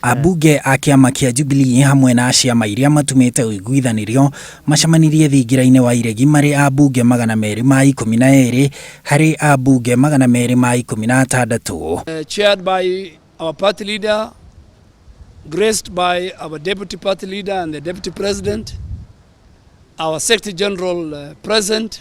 Ambunge a kĩama kĩa Jubilee hamwe na ciama iria matumĩte ũiguithanĩrio macemanirie thingira-inĩ wa iregi marĩ ambunge 212 harĩ ambunge 216. Chaired by our party leader, graced by our deputy party leader and the deputy president, our secretary general present.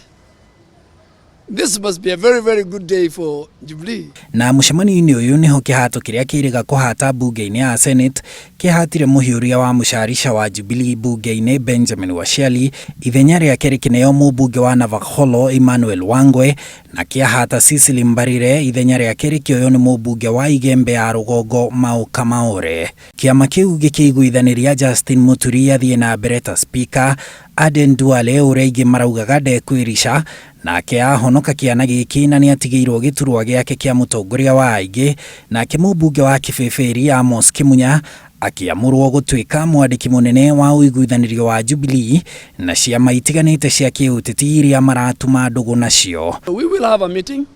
This must be a very, very good day for Jubilee. Na mũcemanio-inĩ ũyũ nĩho kĩhato kĩrĩa kĩrĩga kũhata mbunge-inĩ ya Senate kĩhatire mũhiũria wa mũcarica wa Jubilee mbunge-inĩ Benjamin Washiali, ithenya rĩake rĩkĩneo mũmbunge wa Navakholo Emmanuel Wangwe, na kĩahata Cecily Mbarire ithenya rĩake rĩkĩoywo nĩ mũmbunge wa Igembe ya rũgongo Mao Kamaore. Kĩama kĩu gĩkĩiguithanĩria Justin Muturi athiĩ na mbere ta speaker, Aden Duale ũrĩa aingĩ maraugaga ndekwĩrica nake ahonoka kĩana gĩkĩ na nĩatigĩirwo gĩturwa gĩake kĩa mũtongoria wa aingĩ, nake mũmbunge wa Kĩbĩbĩri Amos Kĩmunya akĩamũrwo gũtuĩka mwandĩki mũnene wa ũiguithanĩrio wa Jubilee na ciama itiganĩte cia kĩũteti iria maratuma ndũgũ nacio. We will have a meeting.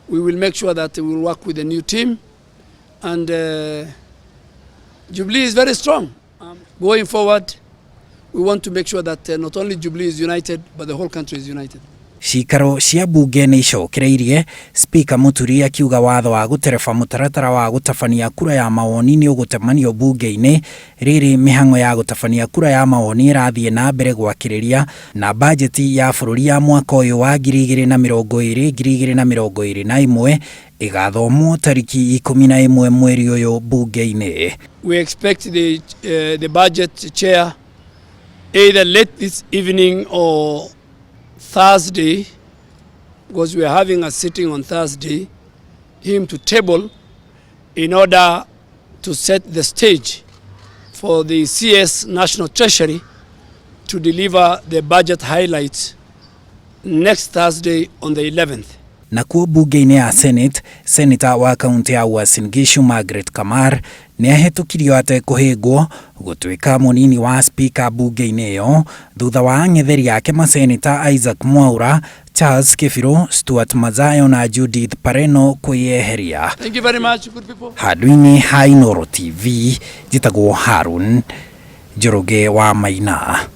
We will make sure that we will work with the new team, and Jubilee is very strong. Going forward, we want to make sure that not only Jubilee is united, but the whole country is united. Cikaro cia mbunge nĩ icokereirie, Spika Muturi akiuga watho wa gũtereba mũtaratara wa gũtabania kura ya mawoni nĩ ũgũtemanio mbunge-inĩ rĩrĩ mĩhang'o ya gũtabania kura ya mawoni ĩrathiĩ na mbere gwakĩrĩria na bajeti ya bũrũri ya mwaka ũyũ wa 2020 2021 ĩgathomwo tariki 11 mweri ũyũ mbunge-inĩ. We expect the budget chair either late this evening or Thursday, because we are having a sitting on Thursday, him to table in order to set the stage for the CS National Treasury to deliver the budget highlights next Thursday on the 11th. Nakuo mbunge-inĩ ya Senate, Senator wa kaunti ya Uasin Gishu Margaret Kamar nĩ ahĩtũkirio atekũhĩngwo gũtuĩka mũnini wa spika mbunge-inĩ ĩyo thutha wa ang'etheri ake maseneta Isaac Mwaura, Charles Kĩbirũ, Stuart Mazayo na Judith Pareno kwĩyeheria. Thank you very much, good people. Handũ-inĩ ha Inooro TV, njĩtagwo Harun Njoroge wa Maina.